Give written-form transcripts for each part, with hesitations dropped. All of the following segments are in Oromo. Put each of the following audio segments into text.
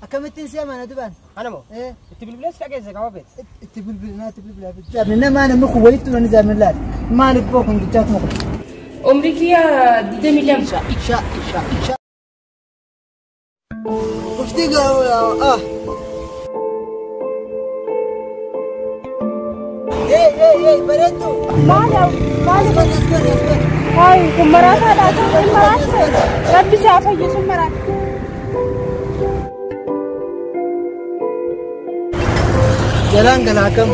Akkamittiin si amana dubaan? Ana moo? Itti bilbilee si dhageesse qaba beet. Itti bilbilinaa itti bilbilaa. Jaabni namaa namni kun walitti dhufanii jaabni laal. Maaliif boo kun guddaa kun? Umrii kiyya 22. Sha sha sha. Ufti gaa ah. Hey hey hey bareedu. Maal maal Asbar asbar. Hayi kun maraataadha. Kun maraata. Rabbi si haa fayyisu maraata. Jalaan galaa akkam?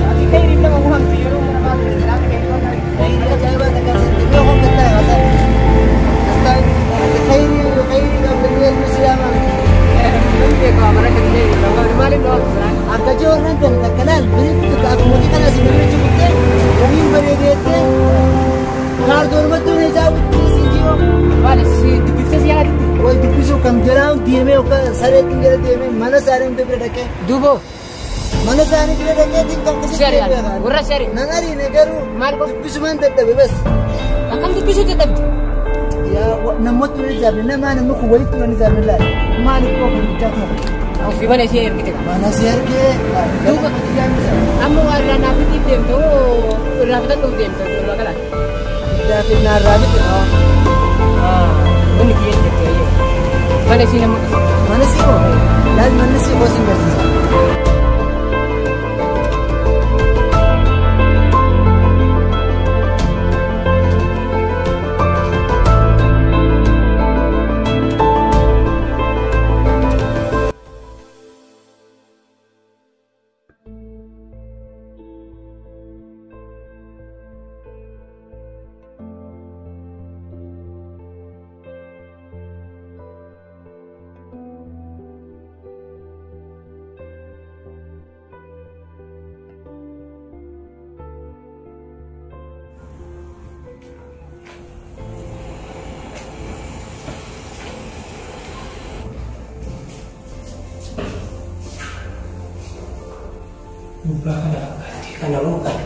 Ati khayriif nama waamtu yeroo mana baatu salaata khayrii beekaa mana kan ta'e maaliif na waamtu salaata? Akka joorran tan takka laal biritti takka akkuma kana si biritti kuttee waliin bareedeettee kaardoonumatti humna isaa wittii jiru. Maali si dubbiftee si yaadatti? Wal dubbisuu kan jalaa deemee yookaan sareetti jala deemee mana isaanii hunda bira dhaqee Duuboo mana isaanii bira dhaqeetiin kan si ari'an warra si ari'an. Nan ariine garuu Maal qofa? dubbisumaan dadhabe bas. Akkam dubbisuu dadhabde? Yaa namoota waliin jaabne namaa namni kun walitti waliin jaabne laal maaliif koo kun guddaa kun Ofii mana ishee ergite qaba. mana si argee Duuba. Amma waa irraa naaf itti deemte hoo irraa bitadhuuf deemte irraa galaan. Gaafinnaa irraa bitte Wanni kiyya jirti ayyee. Mana ishee nama dhufu. mana si koo laal manni si koo sin barsiisa. Gubbaa kana fakkaatti kana moo kana?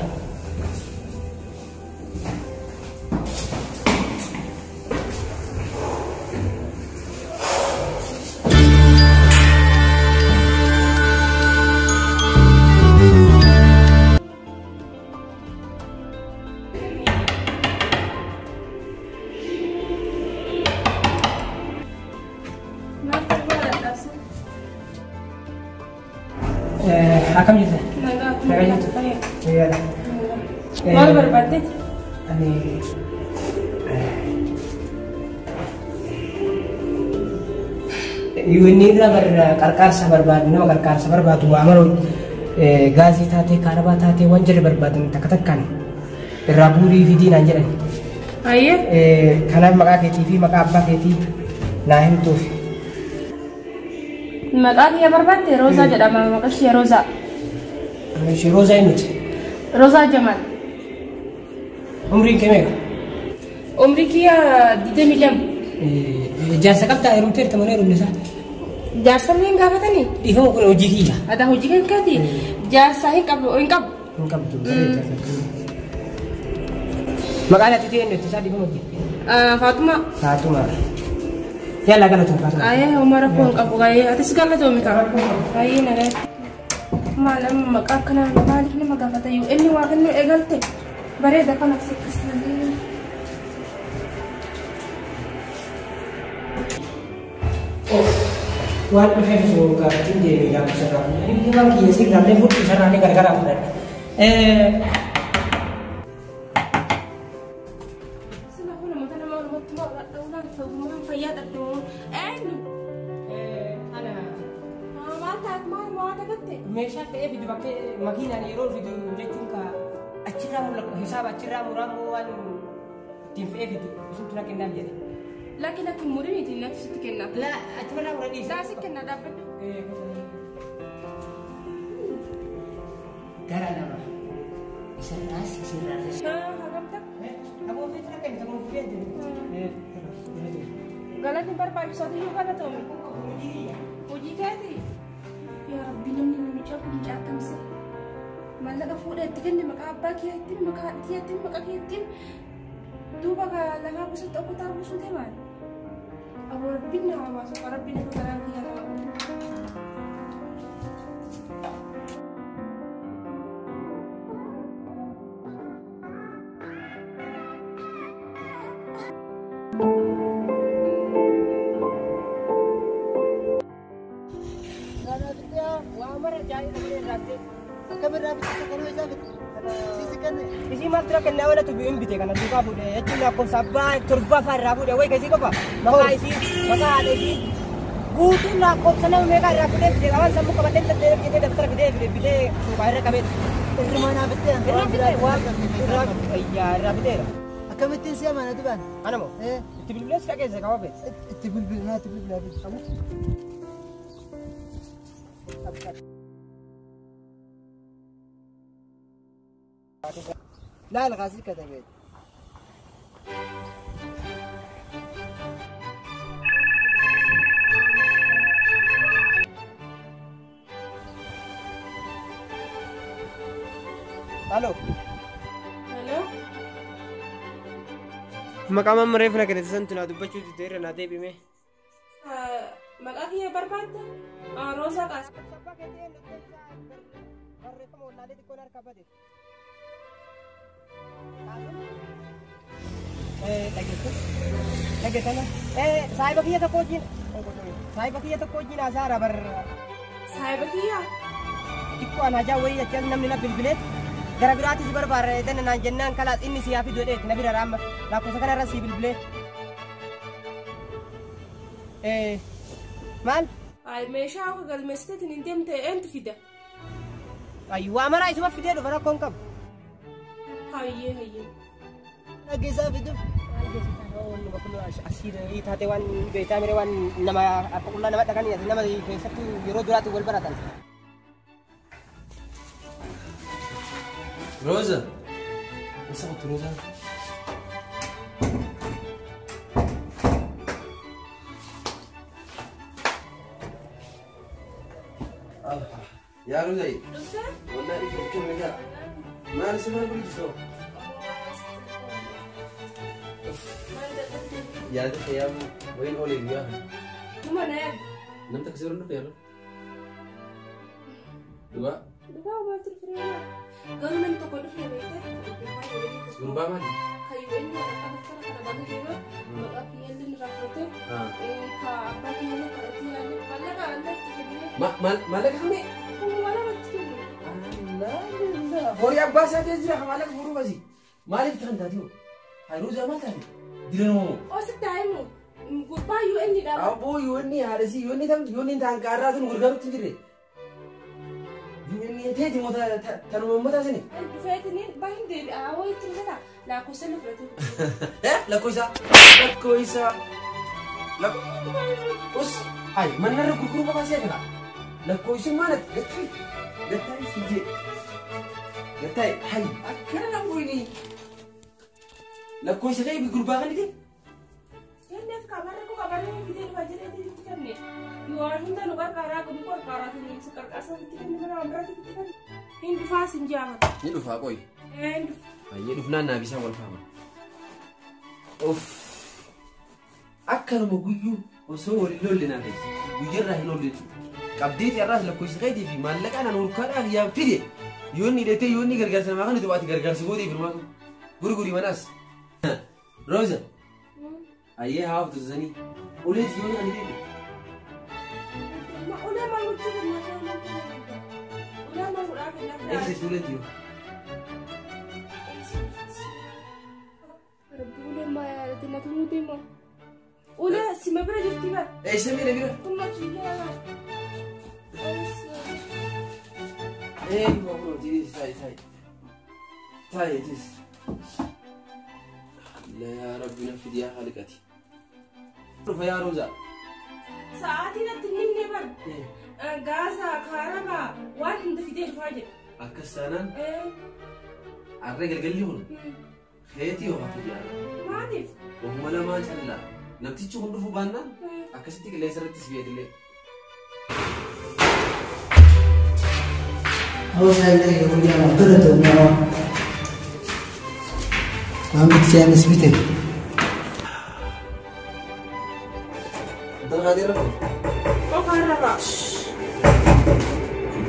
Maal barbaadadha? Akkam jirta? Nagaa. Nagaa jirtu? Fayyaadha. Maal barbaadde? Ani Inni irraa qarqaarsa barbaadu nama qarqaarsa barbaadu waa maroo gaazii taatee kaarabaa taatee waan jedhe barbaadan takka takkaan irraa buurii fi diinaan jedhan. Ayyee. Kanaaf maqaa keetii fi maqaa abbaa keetii naa himtuuf. Maqaa kiyya barbaadde Roozaa jedhama. Maqaan ishee Roozaa. Ishee Roozaa eenyuti? Roozaa Jamal. Umriin kee meeqa? Umrii kiyya 22. Jaarsa qabdaa heerumteerta mana heerumne isaa? Jaarsa illee hin gaafatanii? Dhiifama kun hojii kiyya. Ati hojii kan keeti jaarsa hin qabu hin qabu. Hin qabdu. Maqaan ati ta'e eenyuti isaa dhiifama hojii? Faatuma. Faatuma. Yalla galatoom Faatuma. Ayyee homaa rakkoo hin qabu ayyee atis galatoomi qaba. Ayyee nagaa. Maal amma maqaa akkanaa maaliif nama gaafata iyyuu inni waa kennuu eegalte bareeda kan akkas akkas malee. Waan dhufeef osoo gaafatiin deemee gaafa sirraa fuudhanii waan kiyya sirraallee fudhu sirraallee gargaraa fudhadha. Sila kun namoota nama walumatti dha'uudhaan ogummaan fayyaa dhabde eenyu? Ana Maal taate maal waa dagatte? Meeshaa fe'ee fidu bakkee makiinaan yeroo fidu jechuun ka Achirraa mul'atu hisaaba achirraa muraamuu waan ittiin fe'ee fidu isintu na kennaaf jedhe. Lakki lakki muriin natti sitti kenna. Laa achumarraa mura dhiisa. Laa si kenna dhaabbadhu. Gara lama. Isarraas isirraas. Hagamta. Aboo feetu na kenna ta'uu feetu. Galanni barbaachisaa iyyuu galatoomi. Hojii keeti. Yaa Rabbi namni mucaa kun mucaa akkamisa? Maallaqa fuudhee itti kenne maqaa abbaa keetti maqaa haadha keetti maqaa keetti duuba lafaa buusutti okkotaa buusuu deemaan. Aboo Rabbiin na hawaasu Rabbiin akka garaa kiyya nama godhu. Waa mara jaayee dhalee irraatti. Akkamirraa bitte kanuu isaa bitte. Sisi kenne. Isii maal tura kennaa wala tu hin bite kana duukaa fuudhe jechuun lakkoofsa abbaa torba afaan irraa fuudhe wayi gasii qofa maqaa isii maqaa haadha isii guutuun lakkoofsa nama meeqaa irraa fuudhee fide waan sammuu qabadhee danda'ee jedhee daftara fidee fide bitee suuqaa irra qabee Irrumaa naa bitte. Irraa fide waan irraa ayyaa irraa fiteera. Akkamittiin si amana dibaan? Ana moo itti bilbilees dhageesse qaba feete. Itti bilbilaa itti bilbilaa bitte. Laal kaasii katabee. Halo. Hello. Maqaa mammaree fina kennite santu naa dubbachuu didee irra naa deebime. Maqaa kiyya barbaadda? Roosaa qaasa. Barreeffama wallaalee xiqqoon harka bade. Dhageessana. Saayiba kiyya tokko wajjin. Saayiba kiyya tokko wajjin haasaara bar. Saayiba kiyya? Xiqqoo an hajaa wayii achi as namni na bilbileet gara biraatti si barbaada dana naan jennaan kalaas inni si haa fidu jedheet na bira raamma lakkoofsa kanarra si bilbilee. Maal? Ay meeshaa akka galmeessiteetiin hin deemte eentu fida? Ay waa maraa isuma fidee dhufa rakkoon qabu. Hayyee hayyee. Dhageessaa fidu. Asii taatee waan beektaa miree waan nama harka qullaa nama dhaqanii nama keessattuu yeroo duraatti wal baratan. Rosa. Eessa qottu Rosa? Yaa Rosa. Dhuftee? Wallahi dhufe kenna jaa. Maal si maal gurgurtu? Yaada xiyyamu wayin olee guyyaa kana. Numa na yaadda. Namni takka sirra dhufe yeroo. Dhugaa? Dhugaa maaltu dhufee garuu namni tokko dhufee beekte. Gurbaa maali? Kayyoo inni waraqaa daftara kana bakka deema maqaa kiyyaallee irraa fudhatee ka abbaa kiyyaallee kadhatee yaalee maallaqa alla itti kennee. Maallaqa kamii? Kuma lama itti kenne. Horii abbaa isaa keessa jira maallaqa fuudhuuf asii. Maaliif kan taate hoo? Hayruu maal taate? Diranoo. Ositti haa himu. Gurbaa UN dha. Abboo UN haadha isii UN tam UN taan qaarraa tun gargaarutti hin jirre. UN teeti moo tanuma uummataa sini? Dhufeetiniin bahin deebi'a wayii itti dhufeta lakkoofsa inni fudhate. Lakkoofsa. Lakkoofsa. Us ay mannarra gurguruu qofaa see kana. Lakkoofsi maal gattaay gattaay si jee gattaay hay akkana namni lakkoofsa kee gurbaa kan itti. Kenneef kabarra koo kabarra fidee dhufa jedhee itti kenne. Waan hunda nu qarqaaraa kun qarqaaraatiin si qarqaarsa itti kenne mana waan biraatti itti kenne. Hin dhufaas hin jaafatu. Ni dhufaa qoyi. Hin dhufa. Hayyee dhufnaan naaf isaan wal faama. Uff. Akkanuma guyyuu osoo wal hin lolle naaf guyyarraa hin oolle jechuudha. Qabdeeti har'aas lakkoofsa keetii fi maallaqaan an urkaadhaaf yaa fide. Yoo inni hidhatee yoo inni gargaarsa namaa kan nuti baate gargaarsa gootee firmaatu. Gurgurii manaas. Rosa. Ayyee haa haftu sanii. Uleeti yoo inni kan Ulee maal gochuu kenna? Ulee maal godhaa kenna? Eegsisi uleeti yoo. Rabbi ulee maa yaadate na tumuu deema. Ulee sima bira jirti bara. Eessa miidha bira? Kun achi jira. Ee, waa kun hojii isaa isaa. Taayetis. Yaa Rabbi na fidi yaa khaliqati. Dhufa yaa Roozaa. Sa'aatii natti nimne bar. Gaazaa, kaarabaa waan hunda fidee dhufaa jedha. Akkas taanaan har'a galgalli kun keetii yookaan fayyaa. Maaliif? Wahuma lamaa callaa. Namtichi kun dhufuu baannaan akkasitti qilleensa irratti si beekillee. Waan bitti bite. Dalgaatii irra qabu. Qofaan rafaa.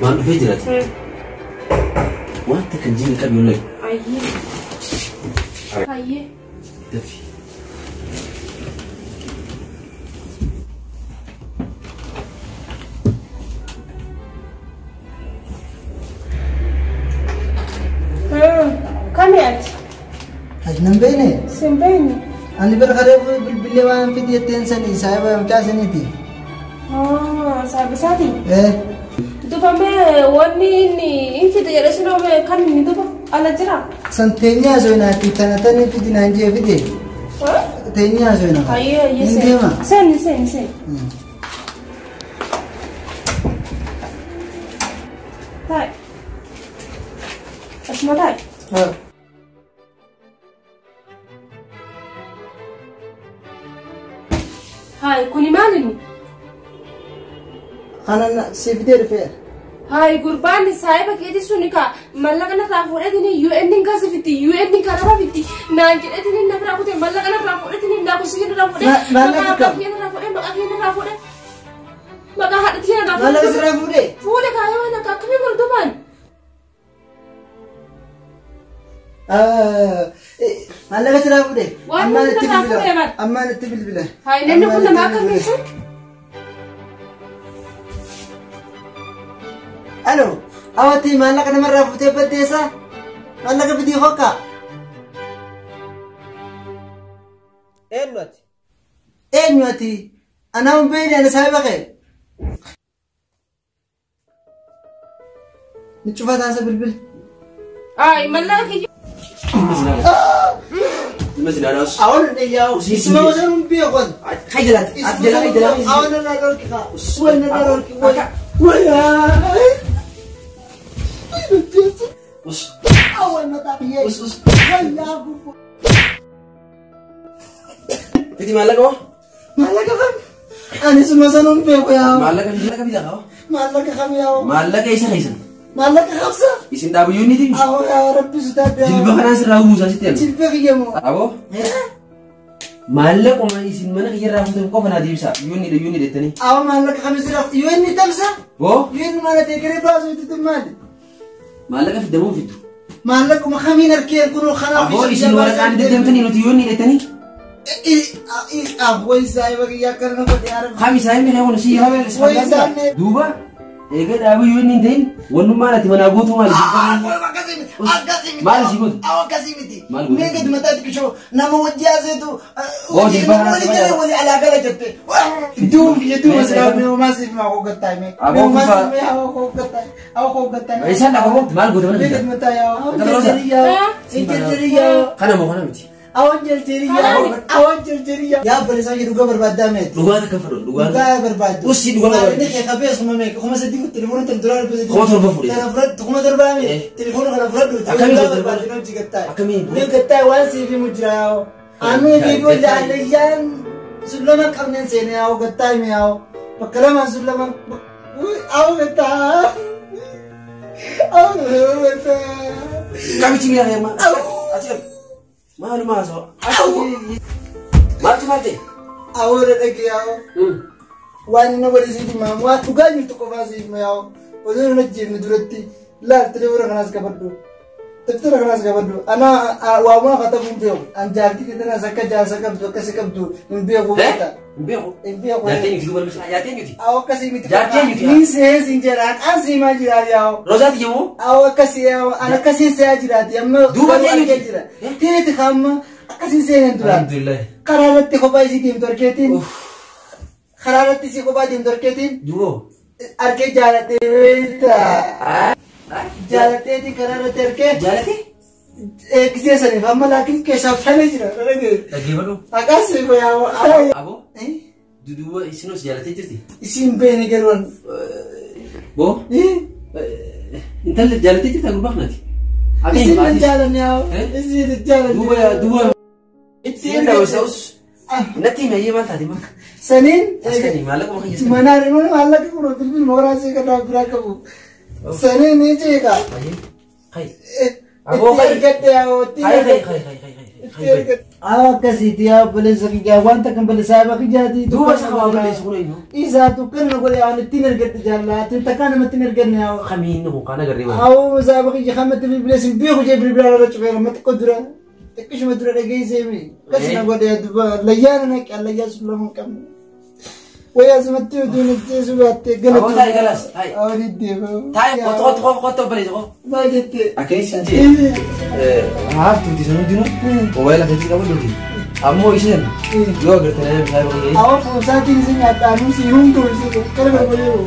Waan dhufee jiraati. Wanta kan jiin qabu yoo lagu. Ayyee. Ayyee. Dafi. Kami ati? Ati nan beekne? Sin beekne. Ani bara karee bilbilee waan fidi jetteen sanii saayiba mucaa saniiti. Saayiba isaati? Duba mee wanni inni hin fide jedhe sun mee kan inni duba ala jira? San teenyaa soinaati tana tani fidi naan jee fide. Teenyaa soina. Ayyee ayyee Hin deema. Seeni seeni seeni. Taa'e. Asuma taa'e. Hayi kuni maal inni? Ana si fidee dhufee. Hayi gurbaan saayiba keetii suni ka mallaqa narraa fuudhetini UN gasa fitti UN karaba fitti naan jedhetini na biraa kutee mallaqa narraa fuudhetini lakkoofsa narraa fuudhee maqaa abbaa kiyya narraa fuudhee maqaa kiyya narraa fuudhee maqaa haadha kiyya narraa fuudhee. Mallaqa sirraa fuudhee? Fuudhe kaayee waan akka akkamii godhu Mallaqa sirraa fuudhee? Waan hundi narraa fuudhee bara. Ammaan itti bilbila. Hayi namni kun nama akkamii sun? Alo, awati mallaqa namarraa fuutee baddeessa? Mallaqa fidii hokka? Eenyu ati? Eenyu ati? Anaa hin beekne ani saayiba kee. Ni cufataa isa bilbila. Ay, mallaqa kiyya. Awwan dhiyyaa. Isuma osoo hin beekon. Kai jalaati. Ati jalaa kai jalaa. Awwan narraa dhorki kaa. Wal narraa dhorki. Wal. Wal. Us. Awwan mataa biyyee. Us us. Wal yaa gubu. Fidi maallaqa hoo? Maallaqa kam? Ani isuma osoo hin beeku yaa. Maallaqa maallaqa fidaa haa? Maallaqa kam yaa? Maallaqa isa keessan. Maallaqa qabsa? Isin dhaabayyuu ni tibi? Awwa yaa Rabbi sodaadha. Jilba kanaan sirraa buusaa sitti hima. Jilba kiyya moo? Aboo. Maallaquma isin mana kiyyarraa fuutan qofa naa deebisaa. Yuunni dha yuunni jettanii. Awwa maallaqa kam sirraa yuunni tamsa? Boo. Yuunni maala teegaree baasuu itti maali? Maallaqa fidamuu fiddu. Maallaquma kamiin harkeen kunoo kanaaf. Aboo isin waraqaan deddeemtanii nuti yuunni jettanii. Awwa saayiba kiyya akkana na godhe yaa Rabbi. Kami saayibni kee kun si haa Duuba. Egaa dhaabayyuu inni hin ta'in wannummaan ati manaa gootu maali? Maali si gootu? Akkasii miti. Maal gootu? Mee gadi mataa xiqqishoo nama wajji haaseetu Hoo jilba kanaa wali galee wali alaa gala jette. Duubi jechuun silaa mee homaa siif maa hooggattaa mee. Aboo Mee homaa kufa- siif mee haa hooggattaa haa hooggattaa. Isaan dhaqa boo maal gootu mana Mee fidda? gadi mataa yaa haa Intala Rosa. jarjarii yaa jarjarii yaa. Kana moo kana miti? Awan jarjarii yaa awan jarjarii yaa. Yaa obboleessaa kee dhugaa barbaaddaa meeti. Dhugaa takka fudhu dhugaa. Dhugaa barbaaddu. Usii dhugaa barbaaddu. Inni kee qabees kuma meeqa kuma sadii telefoona tan duraan kuma sadii. 7,000 fuudhe. Kana fudhadhu kuma torbaa mee telefoona kana fudhadhu. Akkamiin Dhugaa godhu? barbaaddu namti gattaa. Akkamiin godhu? Mee gattaa waan siif himu jira yaa'u. Anuu fi jaalayyaan sun lama qabneen seene yaa'u gattaa hime yaa'u. Bakka lamaan sun lama. Awu gattaa. Awu gattaa. Kamichi miila kee maa? Achi qabi. Maaluma haasawaa? Maaltu maal ta'e? Awu irra dhagee yaa'u. Waan inni walii himaa waan dhugaa jirtu qofaa siif hima yaa'u. Osoo hin ajjeefne duratti laal telefoona kanaas qabadhu. Daftara kanaas qabadhu. Ana waamaa katabu hin beeku. An jaartii kanaas akka jaarsa qabdu akkasi qabdu hin beeku. Hin beeku. Hin beeku. Jaartii eenyuti duuba barbaachisa? Jaartii eenyuti? Awu akkasii miti. Jaartii eenyuti? Niin seensi hin jedhaan an siimaa jiraat yaa'u. Rozaati jedhamu? Awu akkasii yaa'u an akkasii seeyaa jiraati amma. Duuba eenyuti? Jira. Teeti hamma akkasii seenan duraan. Alhamdulillah. Karaa irratti kophaa isii deemtu argeetiin. Karaa irratti isii kophaa deemtu argeetiin. Duuba. Argee jaalatee beektaa. Jaalatteetiin karaa irratti argee. Jaalatee? Gisee saniif amma laakiin keessaa fana jira. Dhaggeeffadhu. Akkas yaa'u. Aboo duduuba isinos jaalatee jirti. Isin beene galuun. Boo intalli jaalatee jirti gurbaa kanati. Isin hin jaalanne yaa'u. Isin hin jaalanne. Duuba duuba. Ittiin Ta'us natti himi ayyee maal taate maal? Saniin. Askanii maallaqa kiyya sana. Manaan immoo maallaqa kun bilbil mooraa kanaa biraa qabu. Saniin ni jeeqa. Hayi. Aboo argadhe yaa'u. Hayi hayi hayi hayi hayi hayi. Akkasiiti yaa obboleessa kiyyaa wanta kan balleessaa saba kiyyaati. Duuba isa qabaa balleessu kun eenyu? Isaatu kan nu godhe waan ittiin argadhe jaallaa takkaa namatti hin arganne yaa'u. Kamiin nu kan agarree waan. Awoo saba kiyya kamatti bilbileessin beeku jee bilbilaa irra cufeera amma xiqqoo dura. Xiqqishuma dura dhageessee mi. Akkas na godhe duuba layyaa na naqe layyaa sun lama hin qabne. Wayyaa sumatti utuu nutti baattee galatu. Aboo taa'i galas taa'i. Awoo diddeema. Taa'i qoto qoto qoto balleessu qoto. Maal jettee? Akka isin jee haaftuuti san hundinuu moobaayila keessatti qabadhuuti. Ammoo isheen yoo agartan nama isaa baay'ee. Awoo foonsaatiin isin nyaadhaanuu si hunduu isin kana barbaadu.